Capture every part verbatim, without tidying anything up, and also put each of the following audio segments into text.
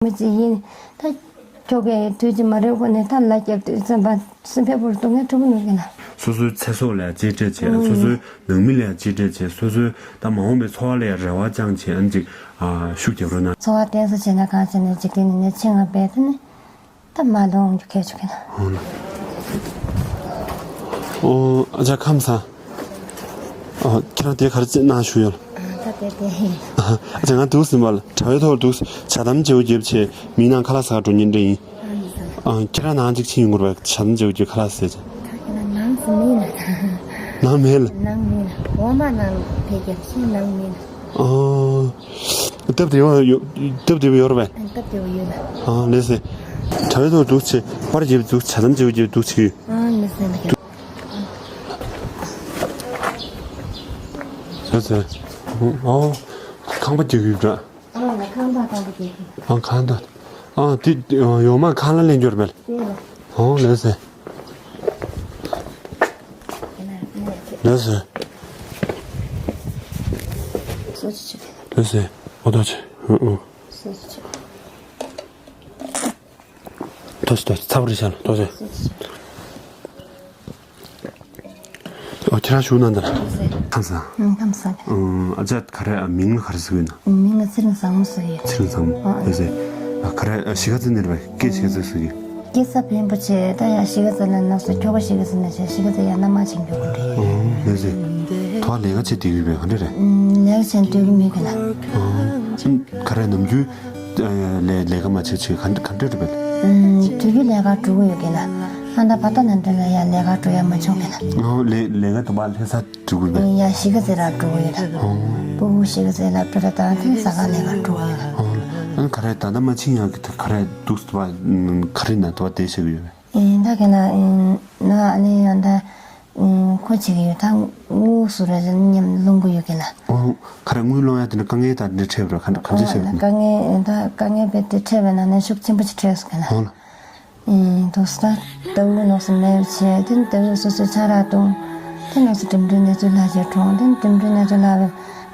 མི་ཅིག་ཡིན། ད་ཁྱོ་གས་དུས་ཀྱི་མ་རེད་གོ་ནས་ད་ལ་རྒྱབ་དུས་ཙམ་པ་སེམས་པའི་བུར་སྡུག་བསྔལ་ཕྲུ་གུ་ནུར་གི་ན། སོ་སོའི་ཚེ་སྲོག་ལ་གཅེས་སྤྲས་བྱས། ཨང་། སོ་སོའི་ནང་མི་ལ་གཅེས་སྤྲས་བྱས། སོ་སོའི་ད་མ་འོངས་པའི་འཚོ་བ་ལ་ཡང་རེ་བ་བཅངས་བྱས། ཨ་ནི་ཅིག་ཨ་ཤུགས་རྒྱབ་རོགས་གནང་། འཚོ་བ་བརྟན་གསོ་བྱས་ན་གང་བྱས་ནས་འཇིག་རྟེན་ནས་ནས་ཆེ་ང་བས་ད་ནི། ད་མ་ལོང་རྒྱུ་ཁས་ཆོག་གི་ན། ཨང་། ཨོ། ཨ་ཅག་ཁམས་བཟང་། ཨ། ཁྱེད་རང་དེ་ག་རེ་བྱེད་གནང་ཞུ་ཡོད། ཨ། ད་དེ་དེ། ཨ་ཅག་ང་འདུག་སེ་མར་དྲ་བའི་ཐོག་འདུག་སེ་ཇ་དམ་བརྗེ་པོ་བརྒྱབ་བྱས་མིག་ནང་ཁ་ལག་ཟ་ག་འགྲོ་མཁན་འདྲ་ཡིན། ཨ་ནི་ས། ཨ། ཁྱེད་རང་ནང་གཅིག་ཕྱིན་ཡོང་དགོས་པས། ཇ་དམ་བརྗེ་པོ་བརྒྱབ་ཁ་ལག་ཟས་ཅིག་ཁ་ཁྱེད་རང་ནང་སུ་མིན་ལ། ནང་མེད་ལ། ནང་མིན་ལ། འོ་མ་ནང་ཕེབས་རྒྱབ་ཤིང་ནང་མིན་ལ། ཨ། སྟབས་བདེ་བ་ཡོད། སྟབས་བདེ་བ་ཡོད་རེད་པས། སྟབས་བདེ་བ་ཡོད་ལ། ཨ། ལགས་སེ། དྲ་བའི་ཐོག་འདུག་སེ་པར་རྒྱབ་འདུག་སེ་ཇ་དམ་བརྗེ་པོ་བརྒྱབ་འདུག་སེ། ཨ་ནི་ས་ལ། ལགས་སེ། ཨོ། ཁང་པ་རྒྱག་གི་ཡོད་འདྲ། ཨ་ལ་ཁང་པ་ཁང་པ་རྒྱག་གི། ཨ། ཁང་པ། ཨ། དེ་ཡོང་མ་ཁང་གླ་ལེན་རྒྱུ་རེད་པས། དེ་ལ། ཨོ། ལགས་སེ། ལགས་སེ། སོ་སོ་ཆུ། ལགས་སེ། ཨོ་ཏོ་ཆེ། ཨོ་ཨོ། སོ་སོ་ཆུ། ཏོ་ཆེ་ཏོ་ཆེ། ཚ་པོ་རེད་ཤག་ཏོ་ཆེ། ཨོ། ཁྱེད་རང་བཞུགས་གནང་དང་། ཁམས་བཟང་། ཁམས་བཟང་། ཨ་ཅག་ག་རེ་མིང་ལ་ག་རེ་ཟེར་གི་ཡོད་ན། མིང་ལ་ཚེ་རིང་བཟང་མོ་ཟེར་ཡོད། ཚེ་རིང་བཟང་མོ། ཨ། ལགས་སེ། ག་རེ་གཞིས་ཀ་རྩེ་ནས་རེད་པས། སྐད་གཞིས་ཀ་རྩེ་ཟེར་གི། སྐྱེས་ས་འཕན་པོ་ཆེ། ད་ཡང་གཞིས་ཀ་རྩེ་ལ་ནགས་སུ་ཁྱོ་ག་གཞིས་ཀ་རྩེ་ནས་བྱས། གཞིས་ཀ་རྩེ་ཡང་མནའ་མ་བྱེད་མཁན་ཀུན་རེད། ཨོ། ལགས་སེ། དོ་ལས་ཀ་བྱེད་བསྡད་ཡོད་པས། ག་འདྲ་རེད། ལས་ཀ་བྱེད་སྡོད་ཀྱི་མེད་གི་ལ། ཨོ། ག་རེ་ནམ་རྒྱུན་ལས་ལས་ཀ་མ་བྱེད་ཆེད་ག་ག་འདྲ་རེད་པས། དུས་རྒྱུན་ལས་ཀ་འགྲོ་གི་ཡོད་གི་ལ། ཨ། ད་བར་ཐག་ནང་དུ་ལ་ཡང་ལས་ཀ་འགྲོ་ཡ་མ་བྱུང་གི་ལ། ཨོ། ལས་ལས་ཀ་དུ་བ་ལྷ་ས་འགྲོ་གི་ཡོད་པས། ཡང་གཞིས་ཀ་རྩེ་ལ་འགྲོ་གི་ཡོད་ལ། ཨོ། སྤུ་གུ་གཞིས་ཀ་རྩེ་ལ་སླེབས་ར་ད་དེ་ཟ་ཁང་ལས་ཀ་འགྲོ་གི་ཡོད་ལ། ཨོ། ཨ་ནི་ག་རེ་ད་ལྟ་མ་ཕྱིན་ཡག་གི་ད་ག་རེ་འདུག་སེ་དུ་བ་ག་རེ་ན་དུ་བ་བསྡད་བཞག་གི་ཡོད་པས། ཨེ། ད་ག་ན་ཨེ། ན་ཨ་ནི་ཡང་ད་ཨེ། ཁོ་བྱེད་ཀྱི་ཡོད། ད་དངུལ་སུ་ར་ཅན་མཉམ་སློང་གི་ཡོད་གི་ལ། ཨོ། ག་རེ་དངུལ་སློང་ཡ་དེ་ནི་དཀའ་ངལ་དང་འདྲ་འཕྲད་པ་ར་ག་འདྲ་ག་འདྲ་བྱེད་དགོས། དཀའ་ངལ་ད་དཀའ་ངལ་རྦད་དེ་འཕྲད་པའི་ནང་ནས་ཤུགས་ཆེན་པོ་ཅིག་འཕྲད་སོང་གི་ལ། ཨོ་ལ། ཨེ། དུ་ས་ད་དངུལ་ནོག་སུ་མེད་བྱས། དེ་ནི་དངུལ་སོ་སོའི་ཆ་རག་བཏུང་། དེ་ནོག་སུ་འགྲིམ་འགྲུལ་གནས་ཚུལ་ལྷག་ཅིག་གྲོངས། དེ་ནི་འགྲིམ་འགྲུལ་གནས་ཚུལ་ལྷག་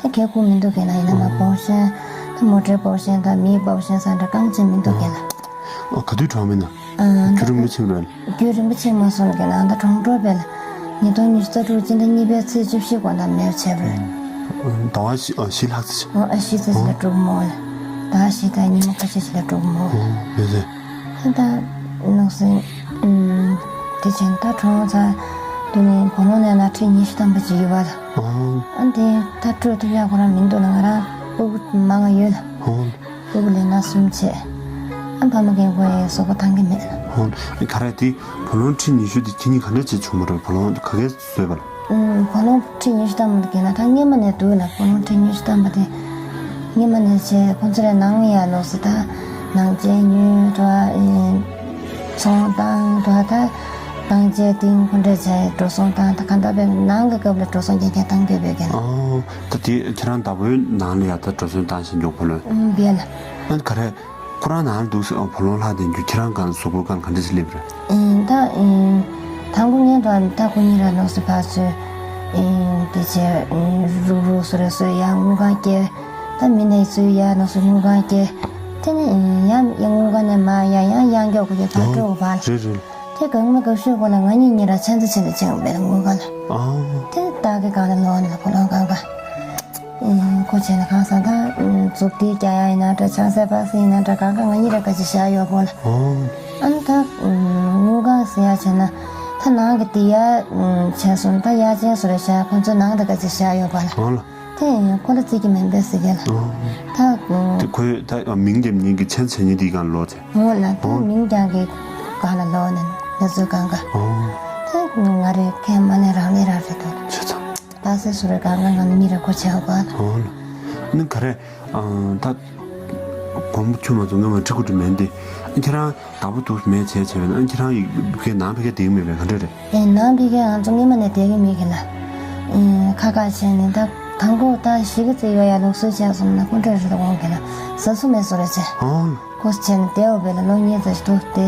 པའི། ད་གལ་ཁུངས་མི་འདུག་གི་ན། ཡིན་ན་མ་སྤོང་ཤེས། ད་མོ་ཊའི་སྤོང་ཤེས་དང་མིའི་སྤོང་ཤེས་ས་འདྲ་རྐང་ཅིག་མི་འདུག་གི་ན། ཨ། ག་དུས་གྲོངས་མིན་ན། ཨ། རྒྱུན་རིང་པོ་ཕྱིན་རེད། རྒྱུན་རིང་པོ་ཕྱིན་མ་སོང་གི་ན། ད་གྲོངས་འགྲོ་བས་ལ། ཉིས་སྟོང་ཉི་ཤུ་རྩ་དྲུག་སྤྱི་ཟླ་གཉིས་པའི་ཚེས་བཅུ་བཞི་འགོ་ད་མེད་བྱས་པ་རེད། ཟླ་བ་བཞི་ཨ་བཞི་ལྷག་ཙམ། ཨ། བཞི་ཙམ་ཞིག་ལ་འགྲོ་གི་མོ་ལ། ཟླ་བ་བཞི་དང་ཉི་མ་ཁ་ཤས་ཤིག་ལ་འགྲོ་གི་མོ། ཨོ། ལགས་སེ། ད་ནང་སེམས། ཨུམ། དེ་བཞིན་ད་གྲོངས་ཚར་དུས་ནས་བུ་ལོན་ནས་ན་ཁྲི་ཉི་ཤུ་ཐམ་པ་ཅིག་ཡོད་པ་ལ། ཨོ། ཨ་འདི་ད་སྤྲོད་ཐུབ་ཡག་ཁོ་རང་མི་འདུག་ལ། ང་རང་སྤུ་གུ་མང་ང་ཡོད་ལ། ཨོ། སྤུ་གུ་ལས་ན་གསུམ་བྱས། ཨ་ཕ་མ་རྒན་གོ་ཡའི་གཟུགས་པོ་ཐང་གི་མེད་ལ། ཨོ། ཨེ་ག་རེ་དེ་བུ་ལོན་ཁྲི་ཉི་ཤུ་དེ་ཁྱེད་གཉིས་ག་འདྲ་བྱས་བྱུང་བ་རེད། བུ་ལོན་ག་གས་བཟོས་པ་ལ། ཨུམ། བུ་ལོན་ཁྲི་ཉི་ཤུ་ཐམ་པ་དེ་གས་ན་ད་སྔོན་མ་ནས་འདུག་ལ། བུ་ལོན་ཁྲི་ཉི་ཤུ་ཐམ་པ་དེ་སྔོན་མ་ནས་བྱས། ཁོང་ཚོ་ར་ནང་ཡ་ནོག་སི་ད་ནང་ཆས་ཉོས་འགྲོ་ཨེ། ཚོང་བཏང་འགྲོ་ད། ནང་ཆས་ཏིང་ཁོ་འདྲ་བྱས་འགྲོ་སོང་བཏང་། ད་ག་འདྲ་བས་ནང་གི་སྐབས་ལ་འགྲོ་སོང་རྒྱག་རྒྱག་བཏང་དགོས་པས་གས་ན། ཨོ། ད་དེ་ཁྱེད་རང་བདག་པོའི་ནང་ལ་ཡ་ད་འགྲོ་སོང་བཏང་བཞིན་འཇོག་བུ་ལོན། ཨུམ། བས་ལ། ཨ་ག་རེ། ཁོ་རང་ནང་ལ་འདུག་སེ་བུ་ལོན་ལྷག་བསྡད་རྒྱུ་ཁྱེད་རང་གང་གཟུགས་པོ་གང་ག་འདྲ་ཞིག་སླེབས་རེད། ཨེ། ད་ཨེ། དང་པོ་ཉིད་དུ་ད་ཁོ་གཉིས་ར་ནོག་སེ་ཕར་ཚུར་ཨེ་དེ་བྱས། ཨེ། རུག་རུག་སུ་ར་སུ་ཡ་དངུལ་ཁང་སྐྱེལ། ད་མི་ནས་ཚུར་ཡ་ནོག་སེ་དངུལ་ཁང་སྐྱེལ། དེ་ནས་ཨེ་ཡང་ཡ་དངུལ་ཁང་ནས་མར་ཡ་ཡང་ཡང་མགྱོགས་པོ་ཡ་ཕར་འགྲོ་དགོས་པ་ལ། རེད་རེད། དེ་གང་མི་གང་ཤོས་གོ་ལ་ང་གཉིས་གཉིས་ར་ཆན་ཚ་ཆེན་ལ་ཆེན་པའི་དངུལ་ཁང་ལ། ཨ། དེ་ད་གི་གང་ལ་ལོག་ནས་བུ་ལོན་གང་ག་ཨེ། ཁོ་བྱས་ན་གང་ཟག་ད། ཨེ། མཛུབ་ཐེལ་རྒྱག་ཡ་ཡིན་ན་འདྲ། ཆང་ས་པགས་སེ་ཡིན་ན་འདྲ། གང་ག་ང་གཉིས་ར་ག་ཅི་བཞག་ཡོད་གོ་ལ། ཨོ། ཨ་ནི་ད། ཨེ། དངུལ་ཁང་ཟེར་ཡ་བྱས་ན། ད་ནང་གི་དེ་ཡ། ཨེ། བྱས་སོང་ད་ཡ་ཅན་སུ་ར་བཞག་ཁོ་ཚོ་ནང་དུ་ག་ཅི་བཞག་ཡོད་གོ་ལ། ཨོ་ལ། དེ་ཁོ་ལ་བརྩི་གི་མིན་པས་ཟེར་གི་ལ། ཨོ། ད། ཨེ། དེ་ཁོས་ད་མིང་འདེབས་མཁན་གྱི་ཆན་ཚ་ཉིད་དེའི་སྒང་ལོག་ཚེ། འོ་ན་ད་ཨོ། མིང་རྐྱང་གི་སྒང་ལ་ལོག་ནས་ང་ཚོའི་སྒང་ག་ཨོ། ད་ང་རེ་ཁས་མ་ལེན་རང་ལེན་རང་རེད་དོ། ཆོས་ཚང་། ད་སེ་སུ་རེ་གང་ག་ང་ནི་མི་རེ་གོ་ཆེ་བ་ག་ལ། ཨོ་ལ། ནི་ག་རེ། ཨ། ད་གོང་བུ་ཁྱོད་མ་ཚོ་ངོ་མ་ཁྲི་ཁུ་ཁྲི་མེད་འདི། ཨ་ཁྱེད་རང་བདག་པོ་འདུག་མེད་བྱས་བྱས་པས་ན། ཨ་ཁྱེད་རང་ཡི་ཕ་གི་ནང་ཕ་གི་བསྡད་ཀྱི་མེད་པས། ག་འདྲ་རེད། ཨེ། ནང་ཕ་གི་ང་ཚོ་སྔོན་མ་ནས་བསྡད་ཀྱི་མེད་གི་ལ། ཨེ། ཁ་ཁ་བྱས་ནས་ད་དང་པོ་ད་གཞིས་ཀ་རྩེ་ཡོད་ཡ་ལུགས་སྲོལ་བྱས་སོང་ན་ཀུན་གྲོད་རེད་དོ་འོང་གི་ལ། ཟ་སུ་མེད་སུ་རེད་བྱས། ཨོ། ཁོ་བྱས་ནས་བསྡད་འོ་བས་ལ། ལོ་གཉིས་ཙམ་ཞིག་འདུག་སྟེ་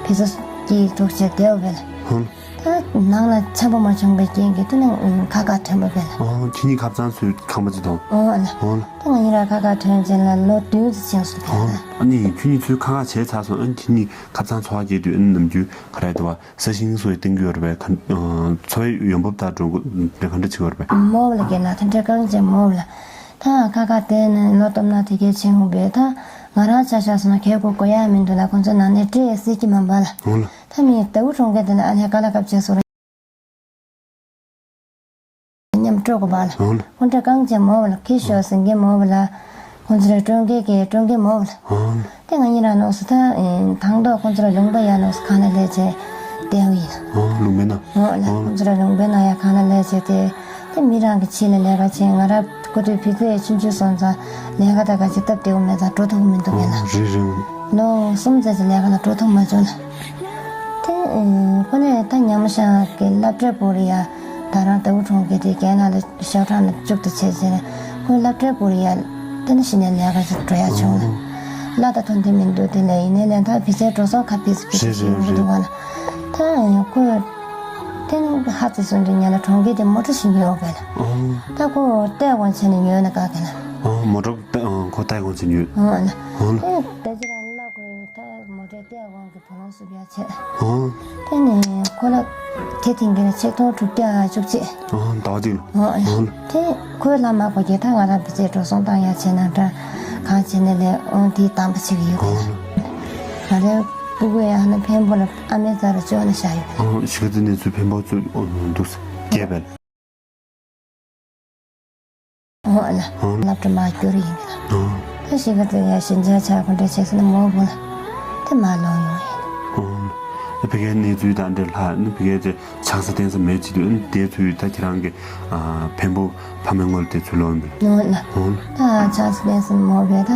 བི་ཟ་སྐྱིད་འདུག་བྱས་བསྡད་འོ་བས་ལ། ཧུམ། ད་ ནང་ལ་འཆམ་པོ་མ་བྱུང་བའི་རྐྱེན་གྱིས་དེ་ནས་ཁ་ཁ་དྲན་པ་བས་ལ། ཨོ། ཁྱེད་གཉིས་ཁ་བྱང་ཚོའི་ཁང་པ་ཅིག་དང་། ཨོ་ལ། ཨོ་ལ། དེ་ང་གཉིས་ར་ཁ་ཁ་དྲན་རྗེས་ལ་ལོ་བདུན་ཙམ་ཕྱིན་སོང་། ཨོ་ལ། ཨ་ནི་ཁྱེད་གཉིས་ཚོའི་ཁ་ཁ་བྱས་ཚར་སོང་། ཨ་ནི་ཁྱེད་གཉིས་ཁ་བྱང་འཚོ་བ་སྐྱེལ་དུས། ཨ་ནི་ནམ་རྒྱུན་ག་རེ་འདུག་བ། ས་ཞིང་སོགས་བསྟེན་གྱི་ཡོད་རེད་པས། ག་འཚོ་བའི་ཡོང་འབབ་དང་འགྲོ་སྒོ་དེ་ག་འདྲ་བྱེད་ཀྱི་ཡོད་རེད་པས། མོ་བ་ལ་སྐྱེལ་ན་དེ་འདྲའི་རྐང་རྗེན་མོ་བ་ལ། ད་ཁ་ཁ་དེ་ནས་ལོ་སྟོབས་ན་དེ་གའི་ཆེན་ཧུང་བས། ད་ང་རང་ཆ་བཞག་སོང་ན་གལ་གོ་གོ་ཡ་མི་འདུག་ལ། ཁོང་ཚོ་ནང་ནས་སྤྲད་སྲིད་ཀྱི་མ་འབའ་ལ། འོ་ལ། ད་མི་ཟླ་བུ་གྲོང་ཁྱེར་དེ་ལ་ཨ་ལས་ཀ་ལ་སྐབས་བྱས་སོང་ར། མཉམ་སྤྲོད་དགོས་པ་ལ། འོ་ལ། ཁོང་ཚོ་རྐང་རྗེན་མོ་བ་ལ། ཁྱི་ཤོག་ཟིང་གེ་མོ་བ་ལ། ཁོང་ཚོ་ར་སྤྲོད་མཁན་གྱི་སྤྲོད་མཁན་མོ་བ་ལ། འོ་ལ། དེ་ང་གཉིས་རང་ནོག་སུ་ད་དང་ཐོག་ཁོང་ཚོ་ལ་ལུང་པ་ཡ་ནོག་སུ་གང་ལ་ལས་བྱས་བསྡད་ཡིན། ཨོ། ལུང་པའི་ནང་། ཨོ་ལ། ཨོ། ཁོང་ཚོ་ལ་ལུང་པའི་ནང་ཡ་གང་ལ་ལས་བྱས་ཏེ། དེ་མི་རང་གི་ཆེད་ལ་ལས་ཀ་བྱས། ང་ར་ཁོ་ཚོའི་བུ་ཚོ་ཡ་ཆུང་ཆུང་སོང་ཙང་ལས་ཀ་ད་ག་ཅིག་སྟབས་བདེ་བོ་མེད་ཙང་འགྲོ་ཐུབ་མི་འདུག་གས་ལ། ཨོ། རེད་རེད། ལོ་གསུམ་ཙམ་ཅིག་ལས་ཀ་ལ་འགྲོ་ཐུབ་མ་བྱུང་ལ། དེ་ཁོ་ནས་ད་ཉམས་ཤག་གི་སློབ་གྲྭའི་བུ་ར་ཡ་ད་རང་ལྟ་བུ་གྲོང་ཁྱེར་དེ་རྒན་ལགས་ལ་ཞབས་ཁྲ་ནས་བཅུག་ཏུ་བྱས་རྗེས་ནས་ཁོའི་སློབ་གྲྭའི་བུ་ར་ཡ་དེ་ནས་གཞི་ནས་ལས་ཀ་ཞིག་འགྲོ་ཡ་བྱུང་ལ། གླ་དང་ཐོན་དུས་མི་འདུག་དེ་ལས་ཡིན་ནའི་ལས་ད་བི་ཟའི་འགྲོ་སོང་ཁ་ཕིས་ཕིས་རེད་ཞིག་རེད་ཡོང་གི་རེད། འདུག་ག་ལ། ད་ཁོས་དེ་ནས་ཧ་ཙི་སོང་དུས་ཉལ་ལ་གྲོང་ཁྱེར་དེ་མོ་ཊ་ཞིག་ཡོད་གས་ལ། ཨོ། ད་ཁོ་ཏའེ་ཝན་བྱས་ནས་ཉོས་ན་དགའ་གས་ལ། ཨོ། མོ་ཊ་ཏའེ་ཨོ་ཁོ་ཏའེ་ཝན་བྱས་ཉོས། ཨོ་ལ། ཨོ་ལ། ཨེ་ད་ཅི་རང་ལ་ཁོས་ད་མོ་ཊ་ཏའེ་ཝན་གི་བུ་ལོན་སུབ་ཡ་བྱས། ཨོ། དེ་ནས་ཁོ་ལ་དེ་ཐེངས་ཀྱི་ཆིག་སྟོང་དྲུག་བརྒྱ་བཅུ་གཅིག་ཨོ། ཟླ་བ་གཅིག་ལ། ཨོ། ཨོ། དེ་ཁོའི་བླ་མ་ཁོ་གིས་ད་ང་རང་བི་ཟའི་འགྲོ་སོང་བཏང་ཡ་བྱས་ན་འདྲ། གང་བྱས་ནས་ལས་ཨོ་དེའི་དམ་པ་བྱེད་ཀྱི་ཡོད་གས་ལ། ཨོ། ང་རའི་སྤུ་གུ་ཡ་ཧ་ན་འཕན་པོ་ལ་ཨ་མའི་རྩ་རུ་བཅོལ་ནས་བཞག་ཡོད་གས། ཨོ། གཞིས་ཀ་རྩེ་ནས་ཚུར་འཕན་པོ་ཚུར་ཨོ་འདུག་སྐྱེས་པས། ཨོ་ལ། ཨོ། སློབ་གྲྭ་མར་བསྐྱུར་ཡིན་གྱི་ལ། ཨོ། ད་གཞིས་ཀ་རྩེ་ཡ་ཞིང་ཆེན་ཆགས་ཁོ་འདྲ་བྱས་སོང་ན་མོ་བུ་ལ་དེ་མར་ལོག་ཡོང་ཡིན། ཨོ། ཨ་ཕ་གིའི་གནས་ཚུལ་དང་འདྲ་ལྷག་ནི་ཕ་གིའི་དེ་ཆང་ས་བསྟེན་ས་མེད་བྱེད་དུས། ཨ་ནི་དེ་ཚུར་ད་ཁྱེད་རང་གི་ཨ་འཕན་པོ་ཕ་མའི་ངོ་ལ་དེ་ཚུར་ལོག་ཡིན་པས། ཨོ་ལ། ཨོ། ད་ཆང་ས་བསྟེན་ས་མོ་བས་ད་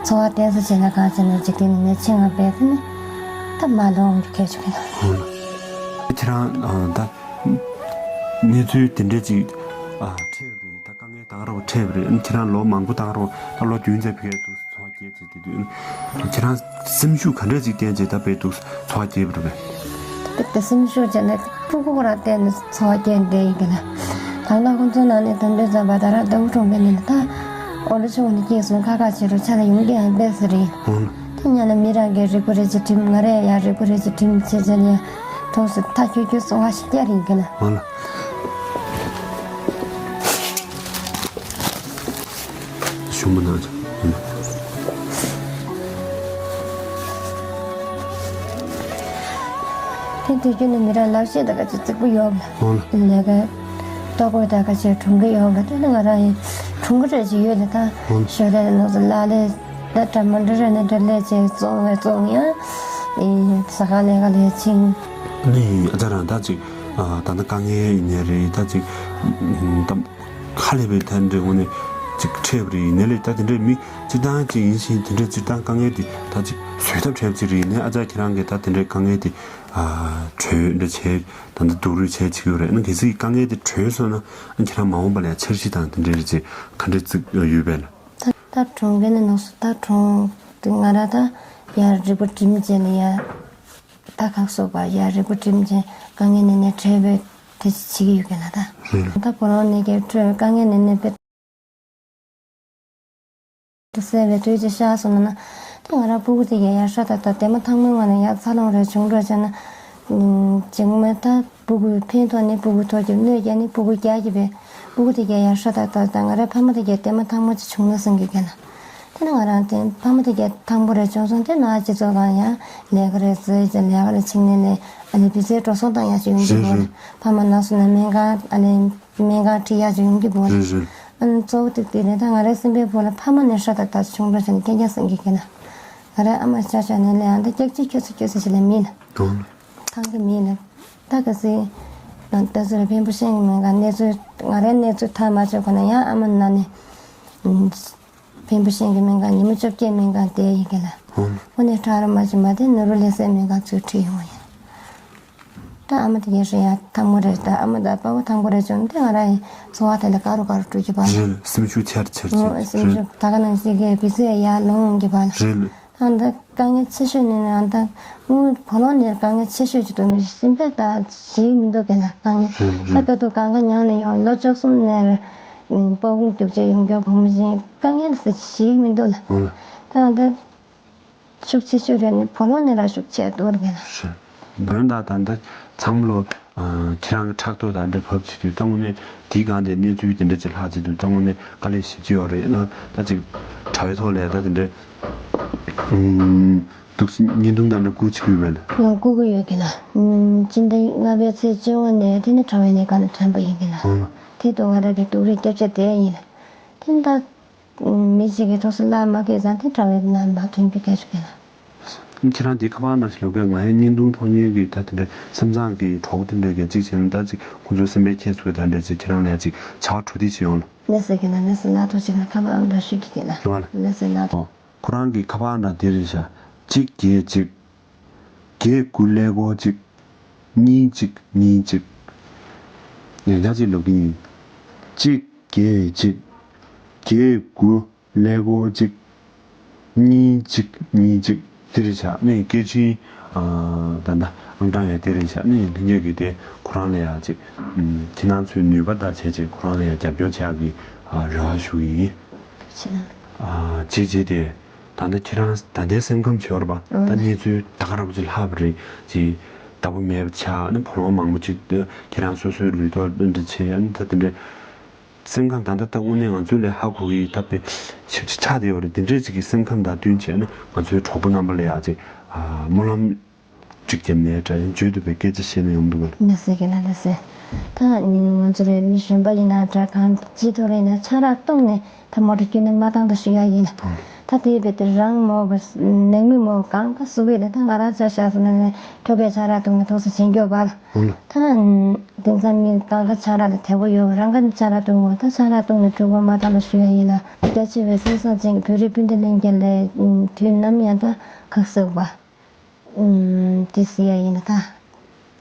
འཚོ་བ་བརྟན་ས་བྱས་ན་གང་བྱས་ན་འཇིག་རྟེན་ནས་ཕྱིན་ང་བས་ད་ནི་ད་མར་ལོག་ཡོང་རྒྱུ་གལ་ཆེ་གི་ལ། ཨོ་ལ། ཁྱེད་རང་ཨ་ད། གནས་ཚུལ་དེ་འདྲས་ཅིག་ཨ་འཕྲད་པ་རེད། ད་དཀའ་ངལ་ད་ག་ར་བ་འཕྲད་པ་རེད། ཨ་ནི་ཁྱེད་རང་ལོ་མང་པོ་ད་ག་ར་བ་ད་ལོ་བདུན་ཙམ་ཕ་གིར་འདུག་འཚོ་བ་སྐྱེལ་བྱས་བསྡད་དུས། ཨ་ནི་ཁྱེད་རང་སེམས་ཤུགས་ག་འདྲས་ཅིག་བསྟན་བྱས་ད་བས་འདུག་འཚོ་བ་སྐྱེལ་བ་རེད་པས། ད་སེམས་ཤུགས་བྱས་ན་སྤུ་གུ་ར་བསྟན་ནས་འཚོ་བ་སྐྱེལ་བསྡད་ཡིན་གྱི་ལ། ད་ལྟ་ཁོང་ཚོ་ནང་ནས་དོན་འགྲུལ་བརྩམས་པ་ད་རང་ལྟ་བུ་གྲོང་པའི་ནང་ནས་ད་ཨོ་ལོ་ཆུང་ནས་སྐྱེས་སོང་། ཁ་ཁ་བྱེད་རོགས་ཆ་ལ་ཡོང་གི་ཡང་བས་ཟེར་རེད། ཨོ། དེ་ཉལ་ན་མི་རང་གིས་རིག་པ་རེ་ཅིག་བསྒྲིམས། ང་རས་ཡང་རིག་པ་རེ་ཅིག་བསྒྲིམས་བྱས་བྱས་ནས་ཐོག་སུ་ཐག་ཁྱོད་ཁྱོད་སོང་ང་ཞིག་བསྐྱལ་རིག་གི་ལ། ཨོ་ལ། ཞུ་མ་གནང་ཅིག་དེ་དུས་རྒྱུན་ནས་མི་རང་ལག་ཤེས་དང་ཁ་ཆེ་རྫིག་པོ་ཡོད་ལ། ཨོ་ལ། ལས་ཀ་ལྟོ་གོས་དང་ཁ་ཆེ་གྲོང་གི་ཡོད་ལ། དེ་ནི་ང་རང་ཡིན་གྲོང་གི་རེ་ཅིག་ཡོད་ལ། ད་ཨོ་ལ། ཞོར་ལས་ནང་སུ་ལ་ལས། ད་ད་མ་འདྲ་རེ་ནས་འདྲ་ལས་བྱས་བཙོང་བས་བཙོང་ཡང་ཨེ་ཟ་ཁང་ལས་ཀ་ལས་ཕྱིན། ནི་ཨ་ཅག་རང་ད་ཅིག་ཨ་ད་ནི་དཀའ་ངལ་ཡིན་ནའི་རེད། ད་ཅིག་ཨ་ད་ཁ་ལས་པའི་ད་འདྲ་དངོས་གནས་ཅིག་འཕྲད་པ་རེད། ཡིན་ནའི་ལས་ད་དེ་འདྲའི་མི་སྤྱིར་བཏང་ཅིག་ཡིན་ཕྱིན་དེ་འདྲའི་སྤྱིར་བཏང་དཀའ་ངལ་དེ་ད་ཅིག་བཟོད་ཐབས་བྲལ་ཅིག་རེད། ཡིན་ནའི་ཨ་ཅག་ཁྱེད་རང་གིས་ད་དེ་འདྲའི་དཀའ་ངལ་དེ་ཨ་གྲོལ་འདྲ་བྱས། ད་ལྟ་སྡུག་རུས་བྱས་བྱེད་ཀྱི་ཡོད་རེད། ཨ་ནི་གལ་སྲིད་དཀའ་ངལ་དེ་གྲོལ་སོང་ན་ཨ་ཁྱེད་རང་མ་འོངས་པ་ལ་ཡང་འཆར་གཞི་དང་དེ་འདྲའི་རེ་ཅིག་ག་འདྲ་བརྩིས་ཡོད་པས་ལ། ད་ད་གྲོང་ཁྱེར་ནས་ནང་སུ་ད་གྲོང་དེ་ང་ར་ད་ཡར་རིག་པ་སྒྲིམ་བྱས་ནས་ཡར་ད་ཁག་སོགས་པ་ཡར་རིག་པ་སྒྲིམ་བྱས་དཀའ་ངལ་ནས་ནས་བྲལ་བའི་དེ་བྱེད་ཀྱི་ཡོད་གི་ལ། ད་རེད། ད་ཁོ་རང་ནས་ཀྱི་ཁྲོད་དཀའ་ངལ་ནས་ནས་དཔེ་དེ་སེལ་བའི་དུས་ཅིག་ཤར་སོང་ན་ན། དེ་ང་རང་སྤུ་གུ་དེ་གའི་ཡར་ཧྲ་ཏག་ཏག་དེ་མ་ཐང་མོའི་ངང་ནས་ཡར་འཚར་ལོངས་རེ་བྱུང་འགྲོ་བྱས་ན། ཨུམ། གཅིག་མ་ད་སྤུ་གུའི་ཕན་ཐོགས་ནི་སྤུ་གུ་ཐོག་གི་གནོད་སྐྱེལ་ནི་སྤུ་གུ་རྒྱག་གི་པས། སྤུ་གུ་དེ་གའི་ཡར་ཧྲ་ཏག་ཏག་དང་ང་རའི་ཕ་མ་དེ་གའི་དེ་མ་ཐང་མོ་ཅིག་བྱུང་ན་བསམ་གི་ག་ན། དེ་ནི་ང་རང་དེ་ཕ་མ་དེ་གའི་ཐང་པོ་རེ་བྱུང་སོང་། དེ་ནང་སྤྱི་ཚོགས་ཁང་ཡང་ལས་ཀ་རེ་བཟོས་ཀྱི་ལས་ཀ་རེ་ཕྱིན་ནས་ལས་ཨ་ལས་བི་ཟའི་འགྲོ་སོང་བཏང་ཡག་ཅིག་ཡོང་གི་རེད་བོ་རེད། ཕ་མ་ན་སོང་ན་སྨན་ཁང་ཨ་ལས། སྨན་ཁང་ཁྲིད་ཡག་ཅིག་ཡོང་གི་བོ་རེད། རེད་རེད། ཨ་ནི་གཙོ་བོ་དེ་དེ་རེད། ད་ང་རའི་སེམས་པའི་བུ་ལ་ཕ་མ་ནས་ཧྲ་ཏག་ཏག་བྱུང་འགྲོ་བྱས་ནས་རྐྱང་རྐྱང་སེང་གེ་གི་ན། ང་རའི་ཨ་མ་ཆ་ཆ་ནས་ལས་ཨ་འདི་སྐྱག་ཅིག་ཁྱོད་ཚོ་ཁྱོད་ཚོ་ཞིག་ལས་མི་ལ། དོན། ཐང་གི་མི་ལ། ད་ག་སི། ད་ཚོ་ར་འཕན་པོ་ཤེས་གི་མིན་ག་གནས་ཚུལ་ང་རའི་གནས་ཚུལ་ཐག་མ་ཆོད་ཁོ་ན་ཡང་ཨ་མ་ན་ནས། འཕན་པོ་ཤེས་གི་མིན་ག་ཉི་མ་བཅོ་བརྒྱད་མིན་ག་བསྡད་ཡི་གི་ལ། ཨོ། ཁོ་ནས་ཁྲ་ར་མ་ཅི་མ་དེ་ནུ་རུ་ལས་སེ་མིན་ག་ཚུར་ཁྲིད་ཡོང་ཡ། ད་ཨ་མ་དེ་གའི་ཧྲི་ཡ་ཐང་མོ་རེད། ད་ཨ་མ་ད་པ་བོ་ཐང་པོ་རེད་བྱུང་། དེ་ང་ར་ཡི་འཚོ་བ་དེ་ལ་དཀའ་རུ་དཀའ་རུ་འགྲོ་གི་བ་ལ། རེད། སེམས་ཤུགས་ཆེར་ཆེར་ཆེར། ཨོ། སེམས་རེད། ཤུགས་ད་ག་ནང་བཞིན་གི་བི་ཟའི་ཡར་ལོང་གི་བ་ལ། རེད། ཨ་ད་དཀའ་ངལ་ཆེ་ཤོས་ནི་ཨ་ད་དངུལ་བུ་ལོན་ནི་དཀའ་ངལ་ཆེ་ཤོས་ཅིག་འདུག་ནི་སེམས་པ་ད་ཞིག་མི་འདུག་གི་ན་དཀའ་ངལ་ད་ད་དུང་གང་ག་མྱངས་ནས་ཡོང་ལོ་བཅུ་གསུམ་ནས་སྤོ་བོ་རྒྱུག་ཆ་ཡོང་རྒྱུ་བུ་མོ་ཞིག་དཀའ་ངལ་ཞིག་མི་འདུག་ལ་ད་ད། ཤུགས་ཆེ་ཤོས་རེད་ནི་བུ་ལོན་ནི་ར་ཤུགས་ཆེ་འདུག་རེད་ན། བོན་དང་ད་ལྟ་ཚང་མ་ལོ་ཁྱེད་རང་གི་ཕྲག་ཐོག་དང་འདྲ་བབས་བྱེད་དུས་ད་དངོས་གནས་དེའི་སྒང་དེ་གནས་ཚུལ་དེ་འདྲ་ཅིག་ལྷག་བྱེད་དུས་ད་དངོས་གནས་དཀའ་ལས་ཞེ་ཅིག་ཡོད་རེད་ན་ད་ཅིག་དྲ་བའི་ཐོག་ལས་ད་དེ་འདྲ་འདུག་སེ་བརྙན་ཐུང་དང་འདྲ་བསྐུར་བྱེད་ཀྱི་ཡོད་པས་ལ། ཡང་བསྐུར་གྱི་ཡོད་ཀྱི་ལ། སྤྱི་ཟླ་ལྔ་པའི་ཚེས་བཅོ་ལྔ་ནས་དེ་ནི་དྲ་བའི་ལས་ཀ་ནས་ཐོན་པ་ཡིན་ཀྱི་ལ། དེ་དུས་ང་རང་གི་སྡུག་རུས་སྐྱབས་ཆ་དེ་ཡིན་ལ། དེ་ད། མི་གཅིག་གིས་ཐོག་སོ་ལ་མ་སྐད་ཙང་དེ་དྲ་བའི་ནང་མ་ཐོན་རྒྱུ་སྐད་ཆ་སྐད་ལ། ཁྱེད་རང་འདི་ཁ་པར་ནང་བཞིན་ལོ་སྐད་ང་ཡང་བརྙན་ཐུང་མཐོང་མཁན་གྱི་ད་དེ་འདྲ་སེམས་བཟང་གི་གྲོགས་དེ་འདྲ་གི་གཅིག་བྱས་ན་ད་ཅིག་ཁོང་ཚོའི་སེམས་པའི་ཁྱེད་ཚོའི་ད་འདྲ་ཅིག་ཁྱེད་རང་ལ་ཡང་ཅིག་བྱ་བ་གྲུ་འདེགས་ཅིག་ཡོང་ལ། ལགས་སོ་གི་ན་ལགས་སོ་ལགས་ཐུགས་རྗེ་གནང་ཁ་པར་ཨང་འདྲ་ཤོད་ཀྱི་གི་ན་རེད་བ་ལ། ལགས་སོ་ལགས་ཐུགས། ཁོ་རང་གི་ཁ་པར་ནང་འདི་རེད་ཤག་གཅིག་བརྒྱད་གཅིག་བརྒྱད་དགུ་ཀླད་ཀོར་གཅིག་གཉིས་གཅིག་གཉིས་གཅིག་ཡང་བསྐྱར་གཅིག་ལབ་ཀྱི་ཡིན། གཅིག་བརྒྱད་གཅིག་བརྒྱད་དགུ་ཀླད་ཀོར་གཅིག་གཉིས་གཅིག་གཉིས་གཅིག་དེ་རེད་ཤག་ནི་སྐད་འཕྲིན་ད་ལྟ་ཨང་གྲངས་ཡང་དེ་རེད་ཤག་ནི་ལྷན་རྒྱས་ཀྱིས་དེ་ཁོ་རང་ལ་ཡང་ཅིག་ཁྱེད་རང་ཚོའི་ནུས་པ་དང་བྱས་ཅིག་ཁོ་རང་ལ་ཡང་རྒྱབ་སྐྱོར་བྱ་ཡག་གི་རེ་བ་ཞུ་གི་ཡིན། ཅེས་བྱས་ཏེ། ད་ལྟ་ཁྱེད་རང་ད་ལྟའི་སེམས་ཁམས་བྱེད་པ་ད་གནས་ཚུལ་ད་ག་རང་པོ་ཅིག་ལྷག་པ་རེད་ཅེས་བདག་པོ་མེད་པ་ཆགས་ནི་བུ་ལོན་མང་པོ་ཅིག་ཁྱེད་རང་སོ་སོའི་ལུས་ཐོག་འདི་བྱས་ནི་ད་དེ་འདྲའི་སེམས་ཁམས་ད་ལྟ་ད་དངོས་གནས་ང་ཚོ་ལས་ཧ་གོ་གི་ད་དཔེ་ཞེ་པོ་ཅིག་ཆགས་བསྡད་ཡོད་རེད། དེ་འདྲའི་ཅིག་གི་སེམས་ཁམས་དང་བསྟུན་བྱས་ནི་ང་ཚོའི་གྲོགས་པོ་རྣམ་པ་ལ་ཡང་ཅིག་སྨོན་ལམ། གཅིག་བརྒྱབ་ནས་དྲ་ཡང་བརྗོད་ཐུབ་པའི་སྐད་ཆ་བཤད་ན་ཡོང་འདུག་ག་ལགས་སེ་གི་ན་ལགས་སེ། ད་ང་ཚོ་རེད་མི་གཞོན་པ་ཡིན་ན་དྲ་གང་ཅི་ཐོག་རེད་ན་ཆང་རག་བཏུང་ནས་ད་མོ་ཊ་རྒྱུན་ནས་མ་བཏང་ད་ཞུ་ཡ་ཡིན། ད་དེ་བས་དེ་རང་མོ་བ་ནང་མི་མོ་གང་ག་སུ་བས་ད་ང་རང་ཆ་ཤ་སུ་ནས་ཐོབ་པའི་ཆང་རག་བཏུང་ནས་ཐོག་སུ་བྱེད་མགྱོགས་པ་ད་དེང་སང་མི་གང་ག་ཆང་རག་ལ་དད་པོ་ཡོད་རང་ག་ཆང་རག་བཏུང་བ་ད་ཆང་རག་བཏུང་ནས་གྲོད་ཁོག་མ་བཏང་ད་ཞུ་ཡ་ཡིན་ལ། རྒྱ་ཆེ་བའི་སེམས་བཟང་ཅན་གྱི་བོད་རིགས་སྤུན་ཟླ་ལྷན་རྒྱས་ལ་དུས་ནམ་ཡང་ད་ཁག་སེ་བ། ཨུམ། དེ་ཟེར་ཡ་ཡིན་ན་ད།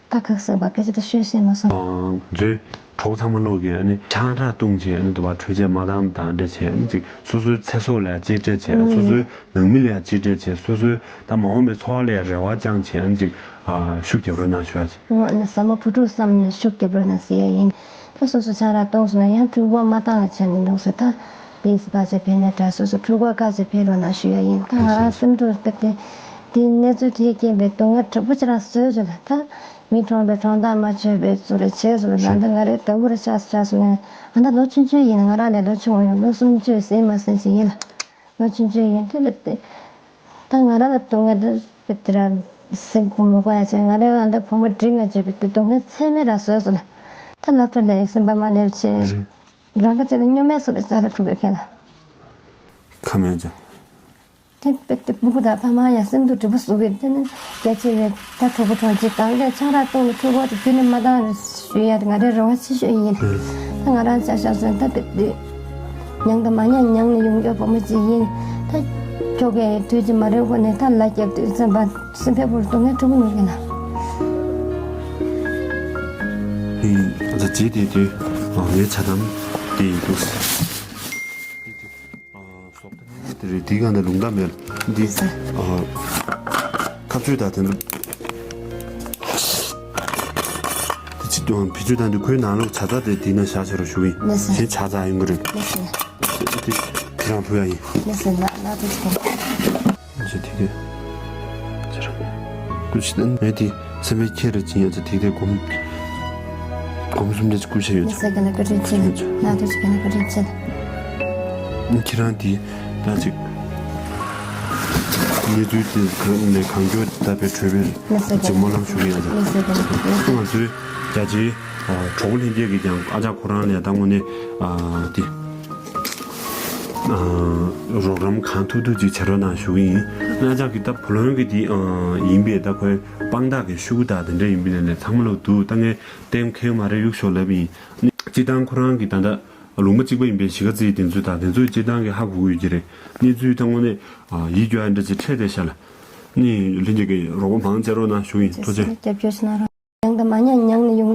ད་ཁག་སེ་བ་སྐད་ཆ་ད་ཤོད་ཤེས་མ་སོང་། ཨང་། ཚོའི་གྲོགས་ཚང་མ་ལོག་གི་ཨ་ནི་ཆང་རག་བཏུང་བྱས་ཨ་ནི་དུ་བ་འཕྲུལ་ཆས་མ་བཏང་དང་འདྲ་བྱས་ཨ་ནི་ཅིག་སོ་སོའི་ཚེ་སྲོག་ལ་ཡང་གཅེས་སྤྲས་བྱས་སོ་སོའི་ནང་མི་ལ་ཡང་གཅེས་སྤྲས་བྱས་སོ་སོའི་ད་མ་འོངས་པའི་འཚོ་བ་ལ་ཡང་རེ་བ་བཅངས་བྱས་ཨ་ནི་ཅིག་ཨ་ཤུགས་རྒྱབ་རོགས་གནང་ཞུ་ཡ་ཅིག་ཨ་ནི་ཟ་མ་བུ་ཕྲུག་བསམ་ནས་ཤུགས་རྒྱབ་རོགས་གནང་ཟེར་ཡ་ཡིན། ད་སོ་སོ་ཆང་རག་བཏུང་སོང་ན་ཡང་འཕྲུལ་འཁོར་མ་བཏང་བ་བྱས་ནས་འདུག་ཟེར་ད། དེས་བར་ཆད་ཕན་ན་དྲག་སོ་སོ་འཕྲུལ་འཁོར་བཀག་ཅིག་ཕེབས་རོགས་གནང་ཞུ་ཡ་ཡིན། ད་ང་རང་སེམས་སྡུག་སྟེ་དེ་དེའི་གནས་ཚུལ་དེས་རྐྱེན་པས་སྡུག་བསྔལ་དྲག་པོ་ཅིག་རང་བཟོས་བྱུང་ལ་ད་མི་གྲོངས་པའི་གྲོངས་ཐག་མ་ཆོད་པའི་ཚུལ་རེ་བྱས་སོང་ལ་ད་ང་རའི་ལྟ་བུ་རེ་ཆགས་སུ་ཆགས་སོང་ང་ད་ལོ་ཆུང་ཆུང་ཡིན་ང་རང་ལས་ལོ་ཆུང་བ་ཡང་ལོ་སུམ་ཅུ་ཟིན་མ་ཟིན་ཞིག་ཡིན་ལ་ལོ་ཆུང་ཆུང་ཡིན་དེ་ལ་དེ་ད་ང་རང་ལ་སྡུག་བསྔལ་དེ་དེ་ར་སེམས་ཁོང་མ་དགོས་ཡ་ཆེ་ང་རའི་ཨ་ད་བུ་མོ་འགྲིག་ང་བྱས་པའི་དེ་སྡུག་བསྔལ་ཚད་མེད་རང་བཟོས་སོང་ལ་ད་ལབ་ད་ལས་སེམས་པ་མ་ནེར་ཆེ། རང་ག་ཅེ་ལ་སྨྱོ་མེད་སོ་པའི་རྩ་ལ་འཁྲུག་པའི་ཁེ་ལ། ཁ་མེད་ཅང་། དེ་དཔེ་དེ་སྤུ་གུ་དང་ཕ་མ་ཡང་སེམས་སྡུག་འགྲིག་པོ་བཟོ་གི་དེ་ནི་རྒྱ་ཆེ་བའི་ད་གྲོགས་པོ་གྲོགས་མཆེད་གང་གས་ཆང་རག་བཏུང་ནས་འཕྲུལ་འཁོར་དེ་རྒྱུན་ནས་མ་བཏང་ཞུ་ཡ་དེ་ང་རའི་རེ་བ་ཆེ་ཤོས་ཡིན། ད་ང་རང་ཆ་ཤ་སོན་ད་དཔེ་དེ་མྱང་དང་མ་མྱང་མྱང་ནས་ཡོང་རྒྱུ་བུ་མོ་ཅིག་ཡིན། ད་ཁྱོ་གས་དུས་ཀྱི་མ་རེད་གོ་ནས་ད་ལ་རྒྱབ་དུས་ཙམ་པ་སེམས་པའི་བུར་སྡུག་བསྔལ་འཁྲུག་མི་ནུས་ཀྱི་ན། ཨ་ཙི་ཇི་དེ་དུས་ངའི་ཆ་དམ་དེ་ཡིན་འདུག་དེ་རེད་དེའི་སྒང་ནས་ལུང་བསྟན་མེད་འདི་ཁ་གཅོད་དང་དེ་ཚོ། དེ་ཅི་དང་བེད་སྤྱོད་དང་དེ་ཁོའི་ནང་ལོགས་ཇ་ཚ་དེ་དེ་ན་བཞག་བྱ་རོགས་ཞུ་གི་ཡིན། ལགས་སོ། གཞན་ཇ་ཚ་ཡོང་གི་རེད། ལགས་སོ། དེ་དེ་རང་ཕུལ་ཡ་ཡིན། ལགས་སོ་ལགས་ལགས་དེ་ཅི་དང་། ཅི་དེ་དེ། ཅི་རེད། ཀུ་ཤི་ཏན་མེད་དེ་སེམས་པའི་ཁྱེར་རེ་ཅི་ཡ་ཅི་དེ་དེ་སྒོམ། སྒོམ་གསུམ་དེ་ཅི་ཀུ་ཤ་ཡོད་ཅི། ལགས་སོ་ག་ན་ཀུ་ཤ་ཅི། ལགས་དེ་ཅི་ག་ན་ཀུ་ཤ་ཅི། ཁྱེད་རང་དེ་ད་ཅིག་གནས་ཚུལ་དེ་གང་ནས་གང་མགྱོགས་ད་དཔེ་གྲོལ་བའི་ལགས་སོ་ཅིག་སྨོན་ལམ་ཞུ་གི་ཡ་ཅི། ལགས་སོ་ག་ན་ང་ཚོའི་རྒྱ་ཆེའི་གྲོགས་པོ་ལྷན་རྒྱས་ཀྱིས་ཀྱང་ཨ་ཅག་ཁོ་རང་ལ་ད་དངོས་གནས་དེ། རོགས་རམ་གང་ཐུབ་ཐུབ་ཅིག་བྱེད་རོགས་གནང་ཞུ་གི་ཡིན། ཨ་ཅག་གི་ད་བུ་ལོན་གི་དེ་ཡིན་པས་ད་ཁོའི་དཔང་རྟགས་ཀྱི་ཤུ་གུ་དང་དེ་འདྲ་ཡིན་པས་ནས་ཚང་མ་ལོག་འདུག་ད་ངས་ལྟད་མོ་ཁེལ་མ་རེད་གཡུག་ཞོག་ལབ་ཡིན། སྤྱིར་བཏང་ཁོ་རང་གི་ད་ལྟ་ལུང་པ་གཅིག་པ་ཡིན་པས་གཞིས་ཀ་རྩེའི་དེ་ཚོ་དང་དེ་ཚོ་སྤྱིར་བཏང་གི་ཧ་གོ་གི་ཡོད་ཀྱི་རེད། གནས་ཚུལ་ད་དངོས་གནས་ཡིད་སྐྱོ་ཡ་འདྲ་ཅིག་འཕྲད་བསྡད་ཤག་ལ། ནི་ལྷན་རྒྱས་ཀྱི་རོགས་པ་མང་ཆེ་རོགས་གནང་ཞུ་གི་ཡིན། ཐུགས་རྗེ་ཆེ། རྒྱབ་སྐྱོར་ཞུ་གནང་རོགས། མྱང་དང་མ་མྱང་མྱང་ནས་ཡོང་རྒྱུ།